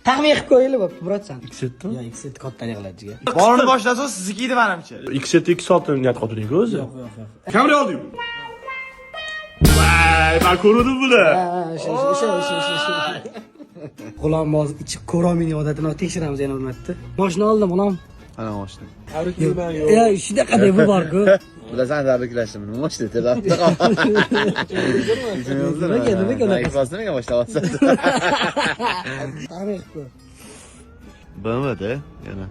Taxmin qilib ko'ringlar, bo'pti, Murodsan. X7. Yo, X7 kattalik qiladi, jigar. Borini boshlasa, sizniki edi menimcha. X7 X6 niyat qilib o'zi. Yo'q, yo'q, yo'q. Camry oldim. Voy, men ko'rdim buni. Ha, o'sha, o'sha, o'sha, o'sha, o'sha. G'ulom hozir ichib ko'rolmaydigan odatini tekshiramiz yana bir marta. Moshina oldim, g'ulom. Ana mashina. Ya, shunaqa deb bu bor-ku. Bilasan, tabriklashdim. Nima mashina? Nimaga, nimaga unaqa? Iflosni nimaga boshlayapsan? Taxmin qilib ko'r. BMWda yana.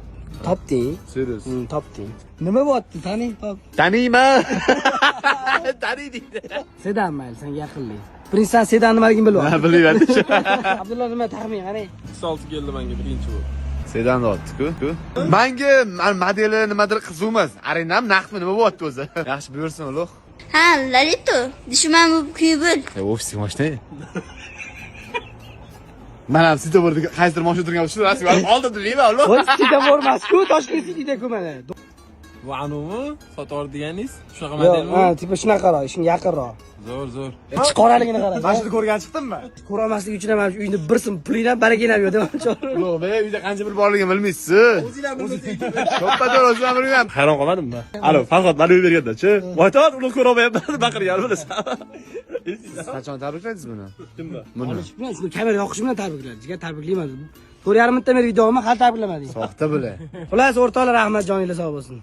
Topding. Serious. Topding. Nima bo'lyapti? Taning, top. Taniyman. Taniy deydi. Sedan mayli, senga yaqinlik. Birinchi sen sedan nimaligini bilib ol. Ha, bilmayman. Abdulla, nima taxmin, qarang. X6 keldi menga birinchi bo'lib. Sedan deyapti-ku. Manga modeli nimadir qiziq emas. Arendam naqdmi, nima bo'lyapti o'zi? Yaxshi buyursin, ulug'. Ha, Lalito, dushman bo'lib kuyib o'l. Ofisga mashina. Man ham svetoforda qaysidir mashina turgan shu rasmga olib oldim deyman, ulug'. Voy, svetofor emas-ku, Toshkent Cityda-ku mana. Bu anumi sotib deganingiz shunaqa Yo'q, modelmi? ha, типа shunaqaroq, shunga yaqinroq. Zo'r, zo'r. Ichi qoraligini qara. Mana shuni ko'rgan chiqdimmi? Ko'rolmaslik uchun ham mana shu uyni bir so'm pulingdan barakanglar yo'q, demoqchi. Ulug' be, uyda qancha pul borligini bilmaysiz. O'zinglar bilmasangiz. To'ppa-to'g'ri o'zim ham bilmayman. Hayron qolmadimmi? Alo, Farhod mani uy berganda-chi. Voy, uni ko'ra olmayapman, baqirgan bilasan. Siz qachon tabrikladingiz buni? Kimni? Buni. Olish bilan, shuni kamera yoqishi bilan tabrikladi. Jigar, tabriklayman. 4,5 minutdan beri videomi hali tabriklamading. Soxta bular. Xullas, o'rtoqlar, rahmat, joninglar sog' bo'lsin.